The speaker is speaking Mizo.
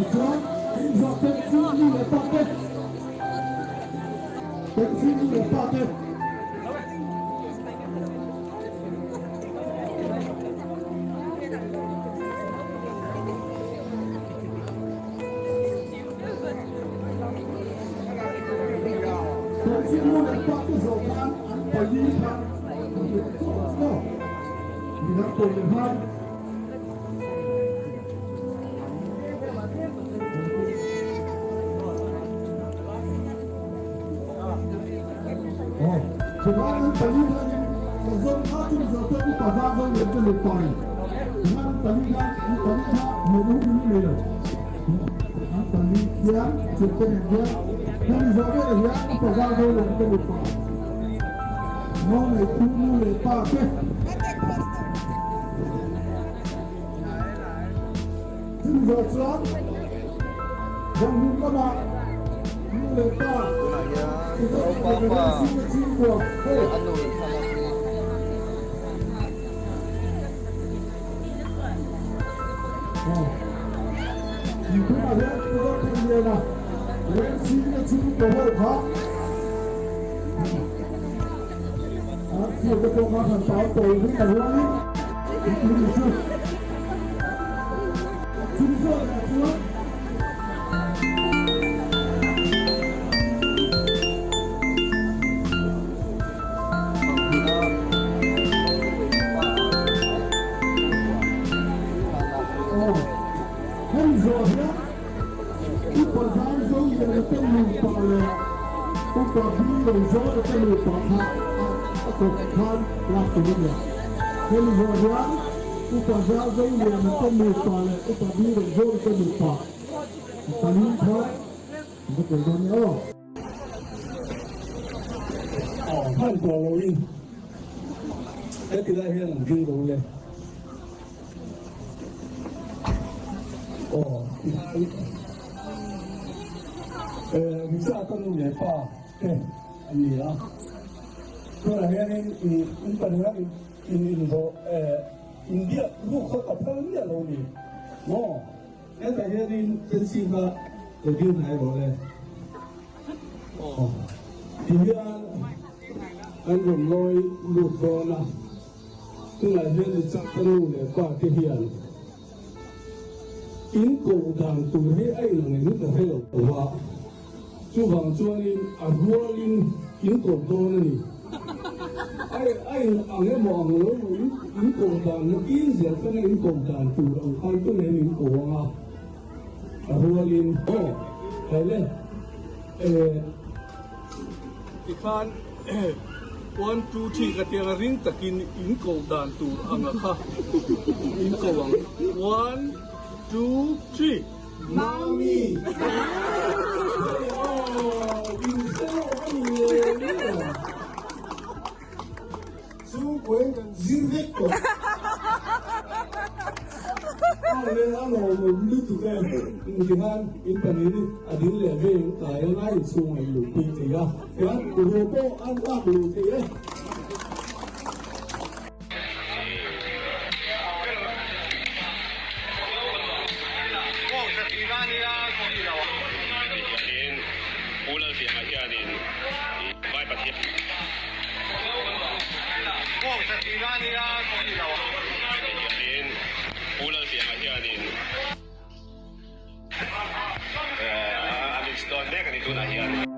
Tichuan, inzawh taxi nu leh pa te, taxi nu leh pa te. Taxi nu leh pa te zawh khan an pali khan an let chawk ang chu maw? Midang pawh leh hman. Chuan an pali hianin ka zawng kha chu mizo te upa zang zawng leh te nupa ni. Chuan an pali hian an pali kha hmuh u in nei lo. An pali khian chhungte nen hian hemi zawh velah hian upa zang zawng leh te nupa. Ngo nei thu nu leh pa te. Chumi zawh chuan Bawnghnun lamah nu leh pa Tunah hian Mizo naupang leh pa Remsinga chhungkua ho leh a nu in thlalak hi Aw Tunah hian Mizo Thangliana Remsinga chhungkua ho kha an thlir te pawh kha han tau tawi vek a ruangin in chu chumi zawh leh chuan Aw hemi zawh hian Upa Zaizo lian te nupa leh Upa Biro Zawna te nupa kha a kawp khan lak tur a nia. Hemi zawh hian Upa Zaizo lian te nupa leh Upa Biro Zawna te nupa palim kha an va tel dawn nia aw. Aw hman tawh loin heti lai hian an ding lo le. Aw tihian eh Risa ka nu leh pa te an ni a tunah hianin ih in pahnih in in inzawh eh inbiak ruk kha ka phal miah lo ni maw hetah hianin fencing kha lo dil hnai rawh le aw tihian an rawn lawi lut dawn a. Tunah hian i chak ka nu leh pa te hian in koh dan tur hi a inang in ka hre lo va, chuvang chuanin a rualin in koh dawn a ni. A a in ang emaw ang lo emaw in in koh dan na kin zel khan a in koh dan tur ang khan tunah hian in ko ang a, a rualin aw hei le eh. Tikhan one two three ka tiang a ring takin in koh dan tur anga kha in ko ang one two three Mami Aw in hre lo a ni ngei ang Chhungkaw in kan zir vek tawh. A le a lawmawm lutuk e. Tikhan in pahnih a ding leh ve in kai a ngai inchhung a in luhpui thei a. Tichuan ruah pawh an lak luh thei e. Hianin Pu Lalpianga hianin Vai Pathian Hianin Pu Lalpianga hianin an install mek a ni tunah hian.